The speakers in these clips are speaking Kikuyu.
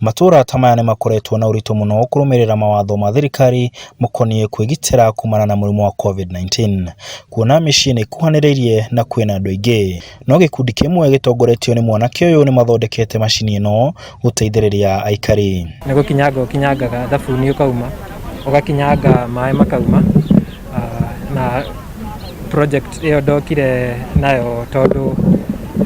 Matũra ta maya nĩmakoretwo na ũritũ mũno kũrũmĩrĩra mawatho ma thirikari makoniĩ kwĩgitĩra kumana na mũrimũ wa COVID-19, kuona mĩciĩ nĩ ĩkuhanĩrĩirie na kwĩna andũ aingĩ. No gĩkundi kĩmwe gĩtongoretio nĩ mwanake ũyũ nĩmathondekete macini ĩno gũteithĩrĩria aikari. Nĩ gũkinyanga ũkinyangaga thabuni ũkauma, ũgakinyanga maĩ makauma, na project ĩyo ndokire nayo tondũ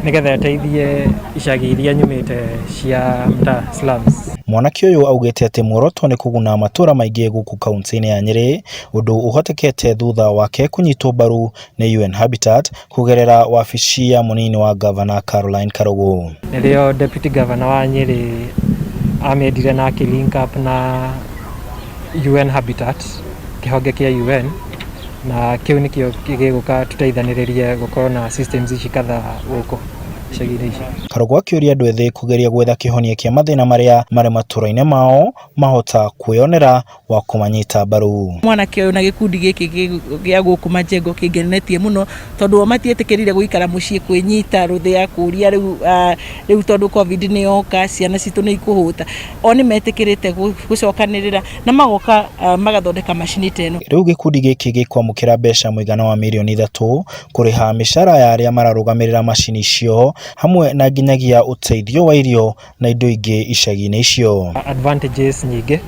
nĩgetha ĩteithie icagi iria nyumĩte cia mtaa slums. Mwanake ũyũ augĩte atĩ muoroto nĩ kũguna matũra maingĩ gũkũ kaunti-inĩ ya Nyĩrĩ, ũndũ ũhotekete thutha wake kũnyitwo mbaru nĩ UN Habitat kũgerera wabici ya mũnini wa ngavana Caroline Karũgũ. Nĩrĩo deputy governor wa Nyĩrĩ amĩendire na akĩ link up na UN Habitat, kĩhonge kĩa UN, na kĩu nĩkĩo gĩgũka tũteithanĩrĩrie gũkorwo na systems ici kadhaa gũkũ icagi-inĩ ici. Karũgũ akĩũria andũ ethĩ kũgeria gwetha kĩhonia kĩa mathĩna marĩa marĩ matũra-inĩ mao mahota kwĩyonera wa kũmanyita mbaru. Mwanake ũyũ na gĩkundi gĩkĩ gĩa gũkũ Majengo kĩngenetie mũno tondũ o matiĩtĩkĩrire gũikara mũciĩ kwĩnyita rũthĩa kũria rĩu rĩu tondũ COVID nĩ yoka ciana citũ nĩ ikũhũta. O nĩ metĩkĩrĩte gũcokanĩrĩra na magoka magathondeka macini ta ĩno. Rĩu gĩkundi gĩkĩ gĩkwamũkĩra mbeca mũigana wa mirioni 3 kũrĩha mĩcara ya arĩa mararũgamĩrĩra macini icio hamwe na nginyagia ũteithio wa irio na indo ingĩ icagi-inĩ icio. Advantages nyingĩ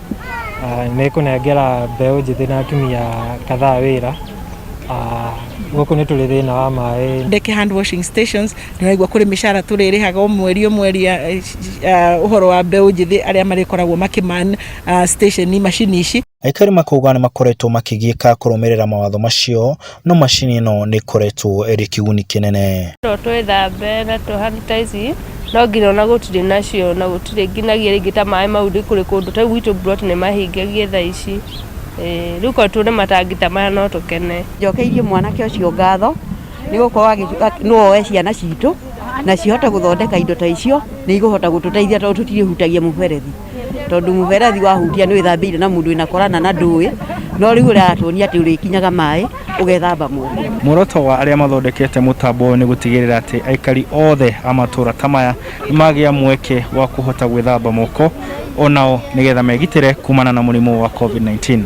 nĩ kũnengera mbeũ njĩthĩ na atumia kadhaa wĩra. Gũkũ nĩ tũrĩ thĩna wa maĩ. Ndeke hand washing stations nĩraigua kũrĩ mĩcara tũrĩrĩhaga o mweri o mweri ũhoro wa mbeũ njĩthĩ arĩa marĩkoragwo makĩman station macini ici. Aikari makauga nĩ makoretwo makĩgiĩka kũrũmĩrĩra mawatho macio no macini ĩno nĩ ĩkoretwo ĩrĩ kĩguni kĩnene. No twĩthambe na tũ sanitize no nginya ona gũtirĩ nacio na gũtirĩ nginyagia rĩngĩ ta maĩ mau kũrĩ kũndũ ta rĩu gwitũ Mburoti nĩ mahingagie thaa ici. Rĩu korwo tuone matangi ta maya no tũkene. Njokeirie mwanake ũcio ngatho nĩ gũkorwo no oe ciana citũ na cihote gũthondeka indo ta icio nĩ igũhota gũtũteithia tondũ tũtirĩhutagia mũberethi, tondũ mũberethi wahutia nĩ wĩthambĩire na mũndũ wĩna korona na ndũĩ, no rĩu ũratuonia atĩ ũrĩkinyaga maĩ ũgethamba moko. Muoroto wa arĩa mathondekete mũtambo ũyũ nĩ gũtigĩrĩra atĩ aikari othe a matũra ta maya nĩ magĩa mweke wa kũhota gwĩthamba moko onao nĩgetha megitĩre kumana na mũrimũ wa COVID-19.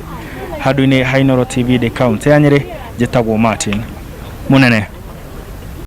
Handũ-inĩ ha Inooro TV ndĩ kaũntĩ ya Nyĩrĩ, njĩtagwo Martin Mũnene.